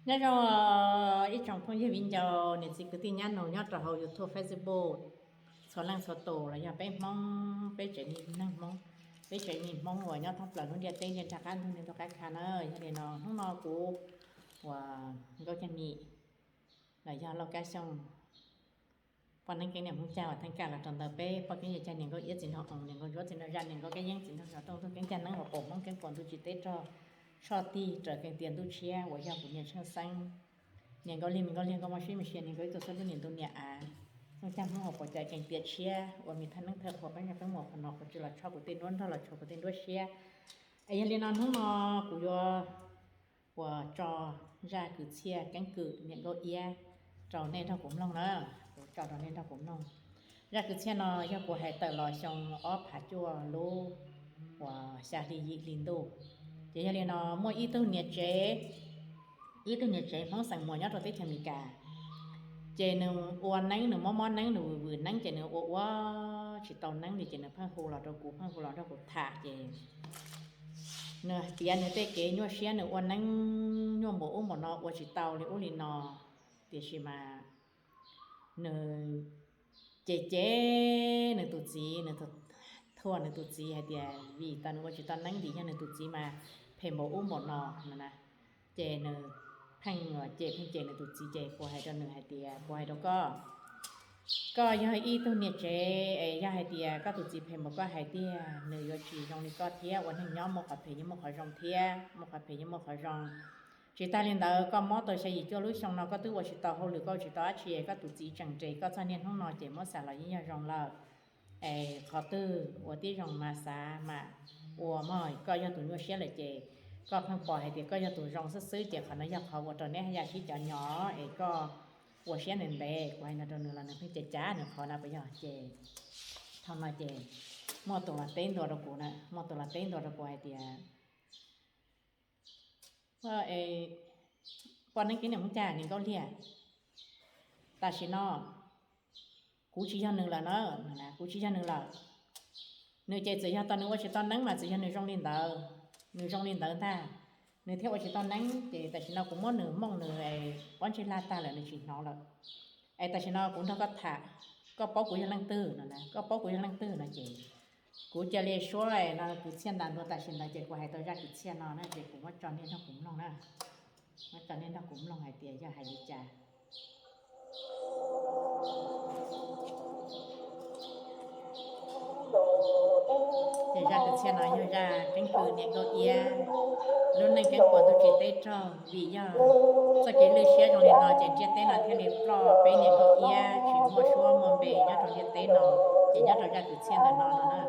Nyob zoo ib tsoom phooj ywg viv ncaus, niam txiv kwv tij nyab nus nyob rau hauv YouTube, Facebook, txhua leej txhua tus los yog peb Hmoob, peb tsev neeg Hmoob, peb tsev neeg Hmoob uas nyob thoob plaws lub ntiaj teb ntiaj nrag qab ntug neeg ntuj qab kha na. Yog li no hnub no kuv uas Nkauj Cag Mim los yog Lauj Kab Xyooj, poj neeb keeb niam Hmoob Cag uas theej kaj los rau ntawm peb poj keeb yawg Cag, niam Nkauj Iab, txiv nraug Oos, niam Nkauj Ntsuab, txiv nraug Zaj, niam Nkauj Keeb Yeeb, txiv nraug Zos Tooj, tub keeb Cag Neeb uas qaum Hmoob keeb puas ntuj tsis teb rog, soj tij raws kees tias ntuj tshiab uas yog kuv niam Tsheej Xeeb, niam Nkauj Liag, me Nkauj Liag Nkauj Mob Sib, me Sia, niam Nkauj Ib, tuaj xub lub niam ntu niam av, Nkauj Cag Hmoob uas puas cai kees tias tshiab uas me thaj neeb thaj qhua peb nyob peb muam qhov no qhov tsis los tshob kuv tej nruab nrog los tshuav kuv tej nruab siab. Es yog li no hnub no kuv yuav uas tso zaj kwv txhiaj keeb kwm niam Nkauj Iab rau nej nrog kuv mloog na, kuv tso rau nej nrog kuv mloog. Zaj kwv txhiaj no yog kuv hais tawm los xyoo ob phav cuaj lub uas xya hli yim hli ntuj. Ces yog li no muaj ib tug niam tsev, ib tug niam tsev Hmoob xeem Muas nyob rau teb chaws Amelikas. Ces nws ua neeb, nws mob mob neeb, nws vwm vwm neeb ces nws ua ua tsis tau neeb li ces nws pheej hu los rau kuv, pheej hu los nrog kuv tham ces nws piav nws tej kev nyuaj siab, nws ua neeb nyuaj npaum ub npaum no ua tsis tau li ub li no. Tiam sis mas nws cem cem nws tus txiv, nws thuam nws tus txiv hais tias vim tas nws ua tsis tau neeb vim yog nws tus txiv mas phem npaum ub npaum no no na. Ces nws pheej cem pheej cem nws tus txiv ces kuv hais rau nws hais tias, kuv hais rau koj, koj yog ib tug niam tsev es yog hais tias koj tus txiv phem npaum koj hais tiag nws yuav tsis zoo li koj thiab. Ua neeg nyob muaj qhov phem yeej muaj qhov zoo thiab, muaj qhov phem yeej muaj qhov zoo. Tsis tas li ntawd koj mob tau xya yim cuaj lub xyoo no koj twb ua tsis tau hauj lwm, koj ua tsis tau dab tsi, koj tus txiv tseem nres koj txog niaj hnub no ces muab xav los yeej yog zoo lawm. Es qhov twg ua tib zoo mas xav mam ua mog, koj yog tus nyuaj siab lawm ces koj pheej pom hais tias koj yog tus zoo xwb xwb ces qhov no yog qhov ua rau neb haj yam sib cov nyo es koj ua siab ntev ntev. Kuv hais no rau nws los nws pheej cem cem nws qhov no puas yog? Ces thaum no ces muaj tus los teb ntua rau kuv na, muaj tus los teb ntua rau kuv hais tias, poj neeb keeb niam Hmoob Cag, niam Nkauj Liag, tam sim no kuv tsis yog nws lawm na, kuv tsis yog nws lawm. Nws ces txawm yog tau nws ua tsis tau neeb mas txawm yog nws zoo li ntawd, nws zoo li ntawd ntag, nws thiaj ua tsis tau neeb. Ces tam sim no kuv muab nws mooj nws pob ntseg lag tag lawm nws tsis hnov lawm. Es tam sim no kuv nrog koj tham, koj paub kuv yog leej twg no na, koj paub kuv yog leej twg no ces kuv cia li suab no kwv txhiaj ntas ntua tam sim ntawd ces kuv hais tau zaj kwv txhiaj no na ces kuv muab tso nej nrog kuv mloog na, muab tso nej nrog kuv mloog hais tias yog hais li cas. Ces zaj kwv txhiaj no yog zaj keeb kwm niam Nkauj Iab lub neej keeb puas ntuj tsis teb rog vim yog txoj kev lwj siab zoo li no ces ntiaj teb no thiaj li ploj peb niam Nkauj Iab tsis muaj suab muaj npe nyob rau ntiaj teb no. Ces nyob rau zaj kwv txhiaj ntawm no no na.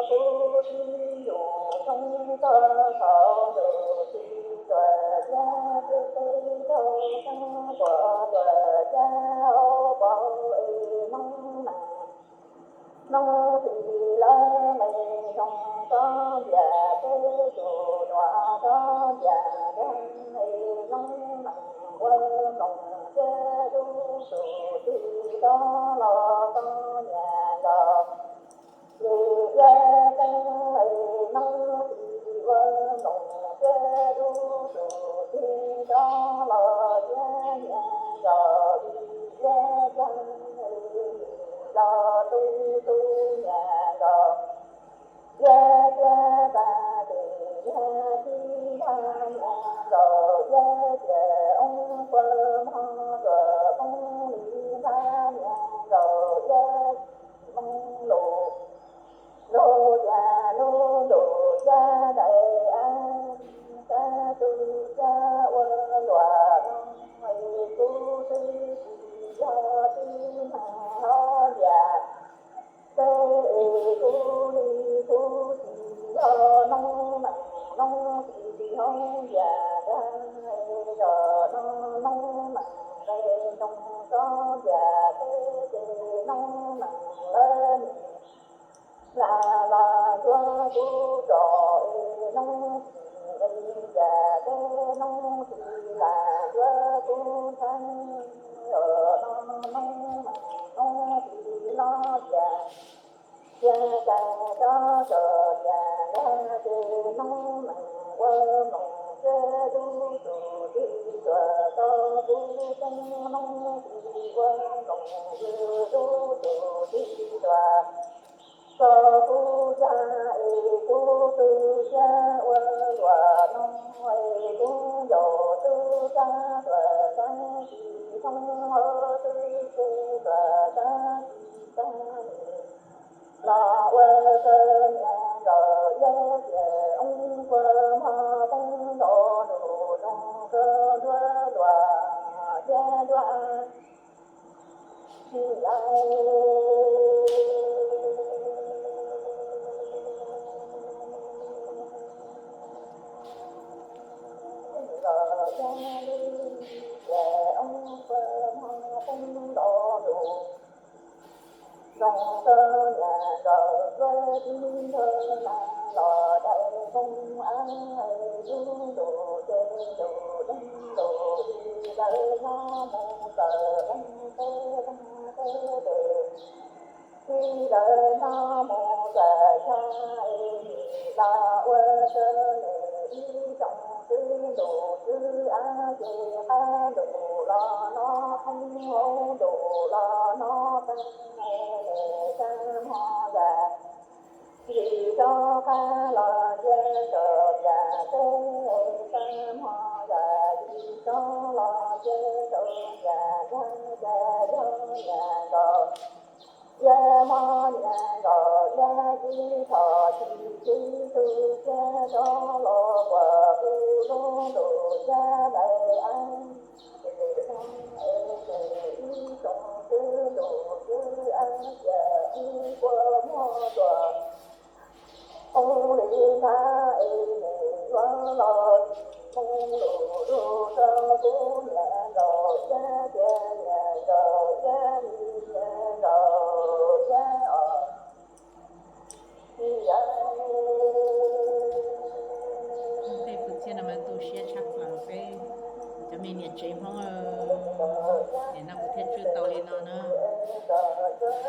Kuv tib ntus xyoo txog thaum ntuj tsis tuam tiab, tib teb raug xyoo puas tuam tiab, hauv paus es noob neej, noob txiv lawv me zoo txob ntiag, teb tus nuav txob ntiag nrag, es noob neej ua nploos thiab tub tus txiv txob los txob nyiam nkaus. Yus iab teb es noob txiv ua nploos thiab tub tus txiv txob los thiab nyiam nkaus. Yus iab teb es los tub tub nyiam nkaus. Iab teb tag tes yog tib nrag nyiam nkaus. Iab tias oob puag mog tuam poob li nrag nyiam nkaus. Iab tsis moog lus lug tias lub ntuj cab daim av, cab tub cab ua luam no, es kuv twb tsis yog tib neeg hauv ntiag teb, es kuv li kuv tsis yog noob neej, noob txiv hauv ntiag teb, es zaum no noob neej nqe nroo txob ntiag teb, ces noob neej lawv nim lam los yuav kuv tsom, es noob txiv nqe ntiag teb, noob txiv lam yuav kuv ntxhab, zaum no noob neej noob txiv los tias, tias cas tsob tsom tias nrag, ces noob neej ua nploos thiab tub tus txiv tuam txo kuv xyoob, noob txiv ua nploos yug tub tus txiv tuam txo kuv cag, es kuv tub cag ua luam no, es kuv ncaus tub cag tuam txo tsis thoob, hauv tub cag tuam txo tsis tag li. Los ua kawg niam nkaus, iab tias oob puag mog poob ntaus ntuj, zoo kawg nruab luam thiab nruab txiv. Nkaus yog li tias oob puag mog poob ntaus ntuj, zoo kawg niam nkaus, yuav tib nrag na los dai npoo av, lub ntuj ces ntuj deeg ntuj di, lawv nyob mus kawm leej teb leej teb tes, tib lawv nyob mus kawm xyab es nim los ua sawv daws ib tsoom xwb, ntuj xwb av ces qab ntuj los noj thoob, hauv ntuj los noj tag, sab hmo yam yim rov qab los ntsia saum yam teb, sab hmo yam yim rov los ntsia saum yam nrag, cas yog niam nkaus, yog hmo niam nkaus, yog tib txhom tsis tib tug thiab rov los puag kuv lub ntuj cab daim av, ces no es ces ib tsoom xwb ntuj xwb av, cia ib puag muag tuaj poob li nrag, es nws yuav los tsis poob lus lug rau kuv niam nkaus, yab tias niam nkaus, yab li niam nkaus, yab os. Tej kwv tij no mas tu siab tshaj plaws peb cov me niam tsev Hmoob. Nim no kuv thiaj tswj tau li no na.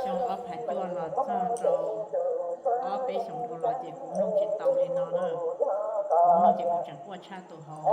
Xyoo ob phav cuaj los txog rau ob peb xyoos dhau los ces kuv mloog tsis tau li no na. Kuv mloog ces kuv tseem quaj tshaj tus hauv.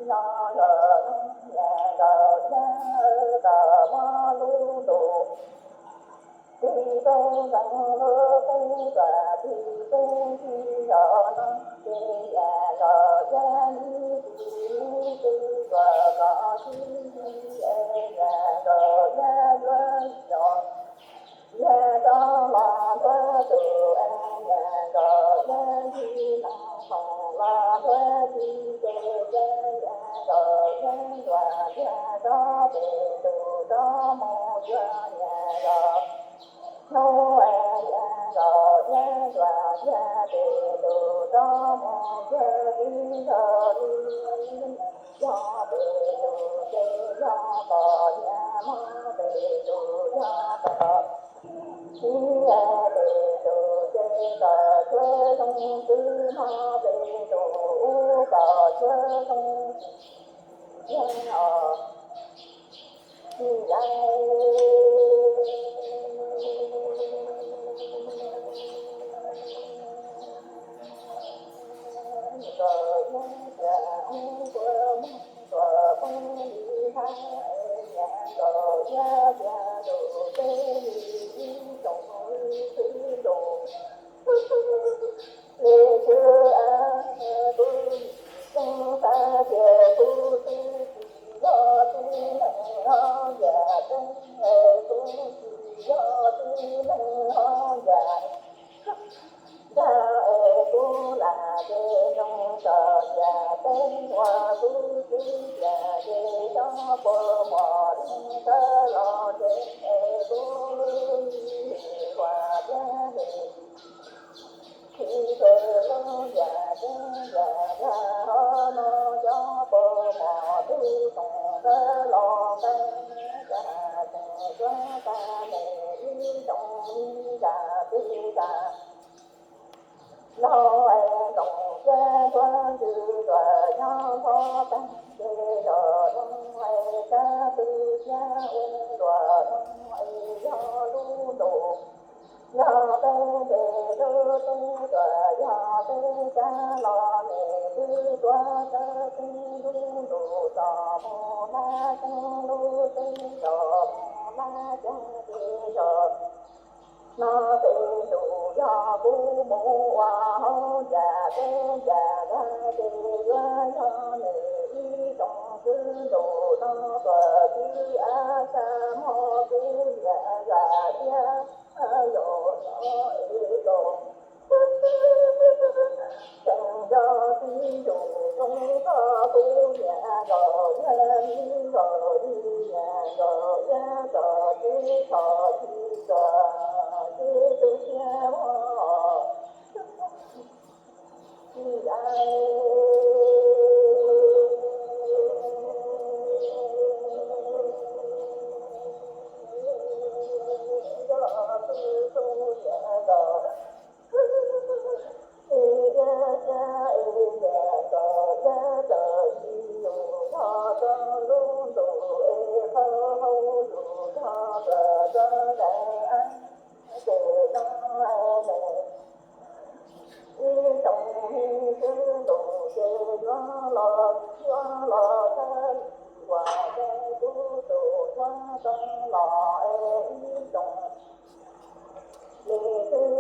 Los yog nyob nyas nkaus yog tau muab lub ntuj tib teb nkees lub teb tuam tib teb tib yog no ces nyas nkaus yog nib tsis nib tsis tuam kom tib tib es nyas nkaus yog yuav yos yog rov los ntuav tus es nyas nkaus yog yim no los ntuav tib ces yog nyas nkaus yog ntuav yog rov pem tus rov mus cuag nyas nkaus hnub es nyas nkaus yog ntuav yog pem tus rov mus cuag tib nkaus li yog pem tus ces yog tom nyas muab pem tus yog tom tib es pem tus ces kom cuab zoo tib muab pem tus ub kom cuab zoo tib yog os. Tsis yog nkaus yog tias ub puas muag tuam poob li hab es nyas nkaus yog tias ntuj teb li ib tsoom li xwb ntuj li xwb. Kuv nim zoo xav tias kuv twb tsis yog tib neeg hauj yam teeb, kuv tsis yog tib neeg hauj yam ntag es kuv lam ces nroo tso yam teeb uas kuv twb yam ces cov puas muag li tawv los ces es kuv lub ib hlis uas thiab nim tsis ces lub yam teeb yam dag hov no cov puas muag tub toom tawv los tawv, cas tseem cuab tag nim ib tsoom li cas tib cas. Laug es ntoom thiab ntuav ntws tuam nyob nphob tag ces zos no es sab twg thiab ua luam no es yog lub ntuj yog peb ntes lub teb tuam yog peb sab los nim twb tuav sab teb lub ntuj txom mus lab xeeb lub teb txom mus lab cag ces zos no pem ntuj yog kuv mus ua hauj yam teb yam dag ces yuav yog nim ib tsoom xwb ntuj no tuam tib av sab mog kuv niam yam thiab yog no es los tseem yog tib ntuj zoo txog kuv niam nkaus yog li nkaus li niam nkaus yog txom tib txom tib txom tib tug thiab mog. Ib tsoom me xwb ntuj ces yuav los yuav los txhawb ua ke tub tus yuav tau los es ib tsoom me xwb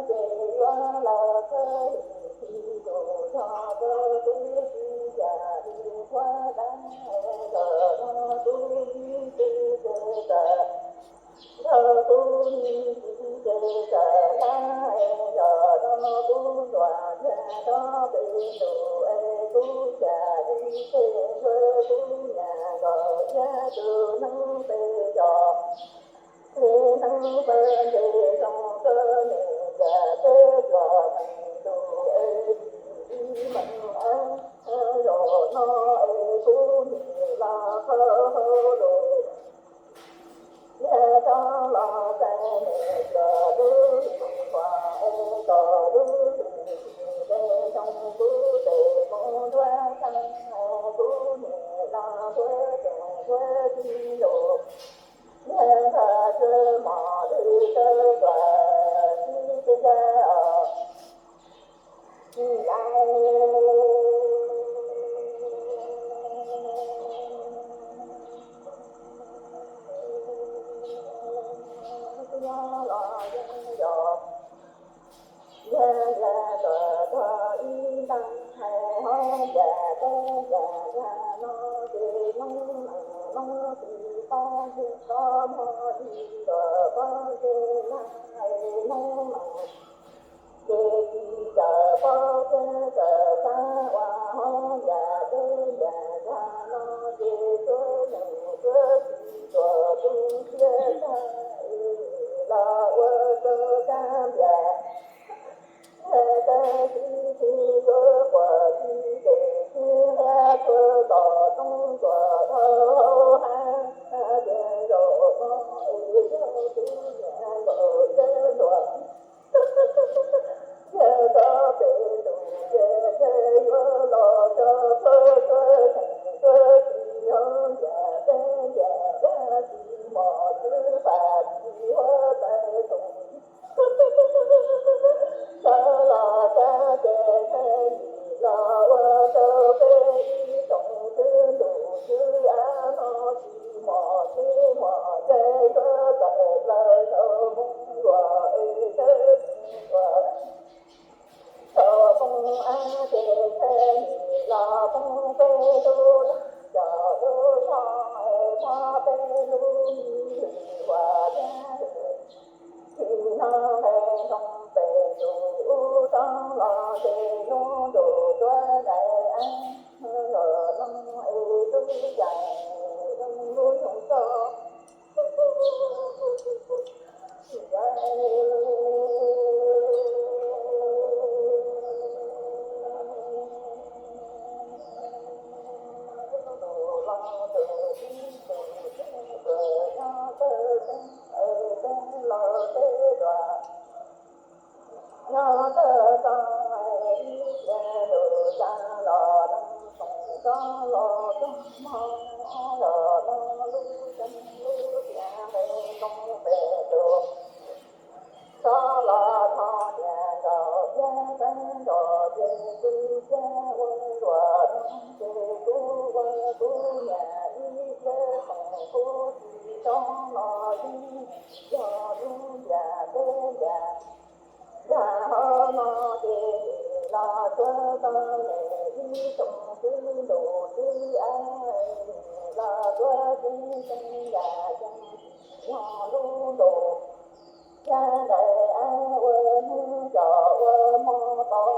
ces yuav los txhawb tib tus yog koj twb tsis yam li qhuav dab es zaum no kuv ib txwm ces txawm nrog kuv ib txwm ces txawm dab es zaum no kuv ntuas yag rov pem ntuj es kuv yam li ces yuav kuv niam nkaus yag tus neeg pem zos es neeg pem ntes zoo koj niam yam teb tuam meem tus es ib meem zaum no es kuv nim los qhov hauv lus yag rov los txais niam yam lub hlis huam es kom lub hlis hlis ntes zoo kuv tes mus nruab tshaj es kuv nim los nruab tseem nruab tib lus yag nrog txawj mos lwj tawb tuam tib teb yag os. Tsis yam Yam teb yam nkag no ces noob neej noob txiv pab ntseg tsob hmo li luag pab ntseg laj noob neej ces tsis kawm paub thiab kawm xav ua hauv yam teb yam nkag no ces tsuav neeg tsuav txiv tsuas tu siab tag es los ua rau kab npias. Yog tab sis tsis tsis yuav quas tsis ces tsis qhia txhua tom roob txhua dhau hauv hav tias zaum no es yog kuv niam zaum yab luag. Yog txoj pem ntuj ces ntshe yuav los tso txhua txhua tseem txhua tsis hauv yam teb yam nkag tsis mos txwv fam tsis huab tais toom. Sawv los sab ces ntshe nim los ua rau peb ib tsoom xwb ntuj xwb av no tsis mos txwv mos ces yuav tawm plaws rau moo luam es sawv tsees ua rau moo av ces ntshe nim los poob peb lub laj cov lub zog es mob peb lub mi lwm huam thiab lwm. Tsis hnov nqe nroo pem ntuj ub roob los ces hnub ntuj tuav daim av los no es lub caij zoo lub nyoog txog. Nyob tawm tau ib tiag lus cas los neeg tsoom tsob los txog hmo los no lub xyoo lub tiam nqe nroo pem lus tsob los tho niam nkaus yab teeb nkaus ces txwv thiab ua luam no ces kuv ua kuv niam ib thiab tsoom kuv tsis tsob los yeej yog lub ntiam teb ntiam. Nkag hauv no ces nim los tsuav tau niam ib tsoom xwb ntuj xwb av, nim los tsuav xwb xeeb yam yeej tsis yog lub ntuj. Yog daim av ua hnub cov ua hmo tau,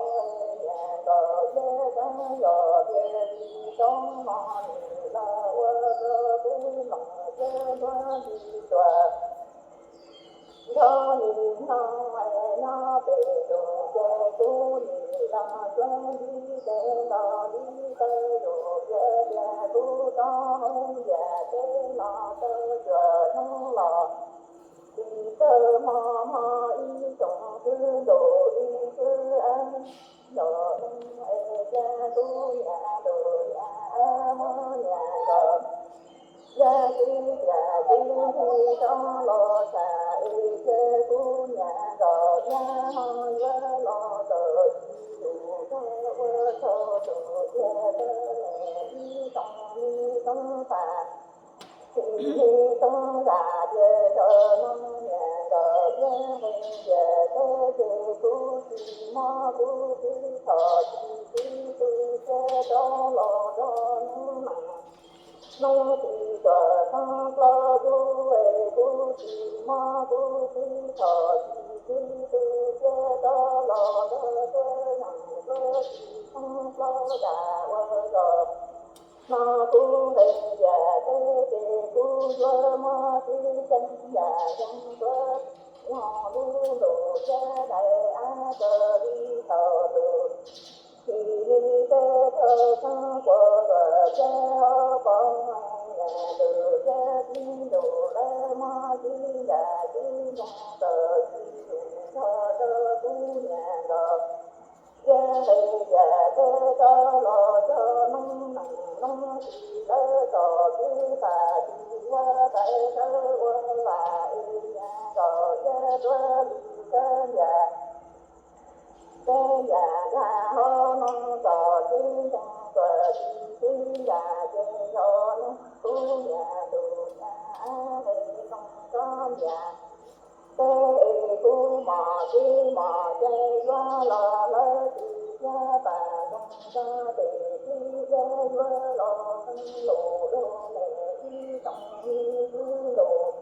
niam nkaus yab teeb nkaus ces tsis tsob no nim los ua rau kuv mloog thiab ntuav nti tuam. Nrog nim no nyob pem ntuj ces kuv nim los tsuav nti ces ntaus nti tawg zus piav tias kuv tsob hauv yam teb los tau cuam hnub los tsis txawj hmo hmo ib tsoom xwb ntuj ib xwb av. Los no es yog kuv niam ntuj niam av hmo niam nkaus yog tib tiam tib nti tsob los tsham es yog kuv niam nkaus yog ho yuav los tawm tsis lus txog ua txog tus tiag tawg ib tsoom ib tsoom fam. Tsis li tub zam tias zaum no niam nkaus yab nqi tias teb ces kuv tsis mob kuv tsis txhom tsis txwv tub siab rov los rau hnub no. Hnub tsis tuam hnub plaub dub es kuv tsis mob kuv tsis txhom tsis txwv tub siab rov los rau tuab yeem tuab tsis hnub plaub zam ua zaum no kuv nqi yam teb ces kuv yuav muab tib xeeb yam yeeb tuav yog lub ntuj thiab daim av raws li thaum lus. Tsis li peb rau xyoob quas luam thiab hauv paus, niam ntuj thiab txiv ntuj lawv muab tib yam tib ntoo tawm tsis lus txog rau kuv niam nkaus. Yog nqi yam teb rov los txog noob neej noob txiv lawv txom txwv fam tsis ua tais sawv ua vam es niam nkaus yab tuav li sawv yam. Peb yam nkag hauv no txom txwv ntseeg tuam tsis txwv yam ces yog no kuv niam ntuj niam av nqe zoo tsob ntiam. Peb es kuv mos txwv mos ces yuav los lawv tsis thiab pam zoo Tes twb yog yuav los qee lus lug, tes ib xyoo ib lub lus,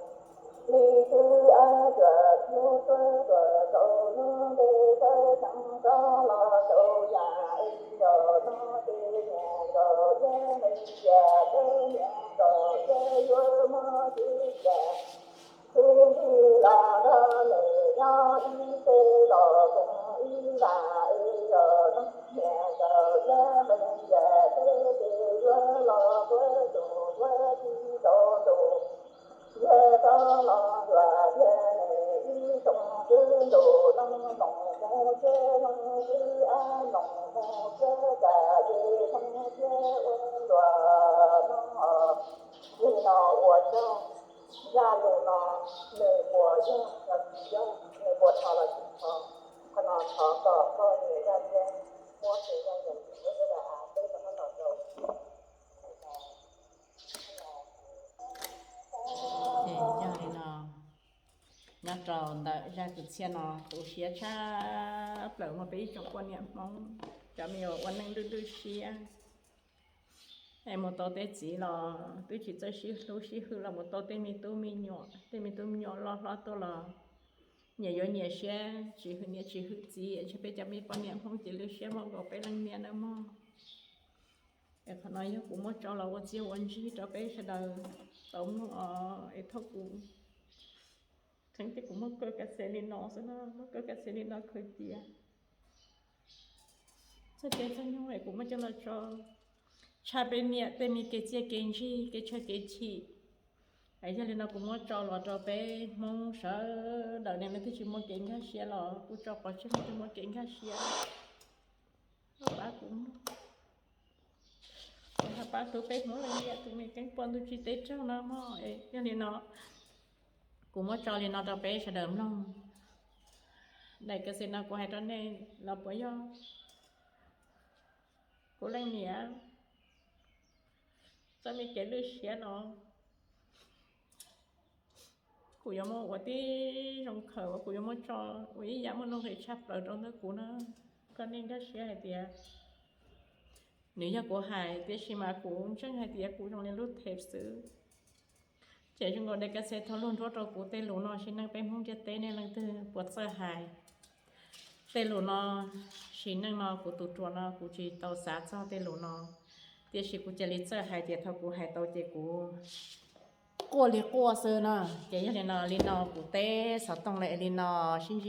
li twb ab cuam hnub tuab tuam tsaus lub npe sawv tsees rov los tsaus yam, es yog no tes niam nkaus yawg leej yam, tes niam nkaus yawg yuav muab tib yam. Tib ntsis los nrog nws nyob ib teg los koom ib vas, es yog no niam nkaus yawg leej yam, tes tes yuav los tuav tus yuav tsis tau ntus. Yawg rov los ntuas tias nws ib xyoo twb ntus, no noom mus thiab noom twb ab, noom mus thiab cas, ces noom thiab ua luam no. Li no ua tsaug, zaj lus no nws puas yog los tsis yog, nws puas thov los tsis thov, qhov no thov kom koj niam Zaj Liab muab tus zaj yam ntxwv peb rov qab los rau. Ces yog li no, nyob rau ntawm zaj kwv txhiaj no tu siab tshaj plaws muaj peb ib tsoom poj niam Hmoob cov me nyuam ua neej lwj lwj siab, es mus tau tej txiv los twb tsis txawj sib hlub sib hwm los mus tau tej me tub me nyuam, tej me tub me nyuam loj hlob tuaj los nyias yuav nyias siab, tsis hwm niam tsis hwm txiv, es peb cov me poj niam Hmoob ces lwj siab muaj nkaus peb leej niam nawb mog. Es qhov no yog kuv muab tso los ua txiaj ua ntsig rau peb sawv daws tau mloog os. Es thaum kuv kheev ces kuv muab kaw kas xes li no xwb na, muab kaw kas xes li no khaws cia. Txoj kev txog nyoog es kuv muab coj los tso tshaj peb niam tej me kev txiaj kev ntsig, kev tshaj kev chim. Es yog li no kuv muab tso los rau peb Hmoob sawv daws, nej leej twg tsis muaj kev nkag siab los kuj tso pov tseg, leej twg muaj kev nkag siab pab kuv mloog, es ho pab hlub peb Hmoob leej niam tus me keeb puag ntuj tsis teb raug no mog. Yog li no kuv muab tso li no rau peb sawv daws mloog. Daim kas xes no kuv hais rau nej los puas yog kuv leej niam txoj me kev lwj siab no? Kuv yuav muab ua tib zoo khaws uas kuv yuav muab tso ua ib yam muaj nuj nqis tshaj plaws rau ntawm kuv na. Kom nej nkag siab hais tias nws yog kuv hais, tiam sis mas kuv ntseeg hais tias kuv zoo li lub them xwb. Ces zoo nkaus daim kas xes thaum luag nruab rau kuv tej lus no sim neej peb Hmoob ntiaj teb nej leej twg puas txawj hais. Tej lus no sim neej no kuv tus ruam no kuv tsis tau xav txog tej lus no, tiam sis kuv cia li txawj hais ces thaum kuv hais tau ces kuv quaj li quaj xwb na. Ces yog li no, li no kuv teb xov tooj li no, sib ntsib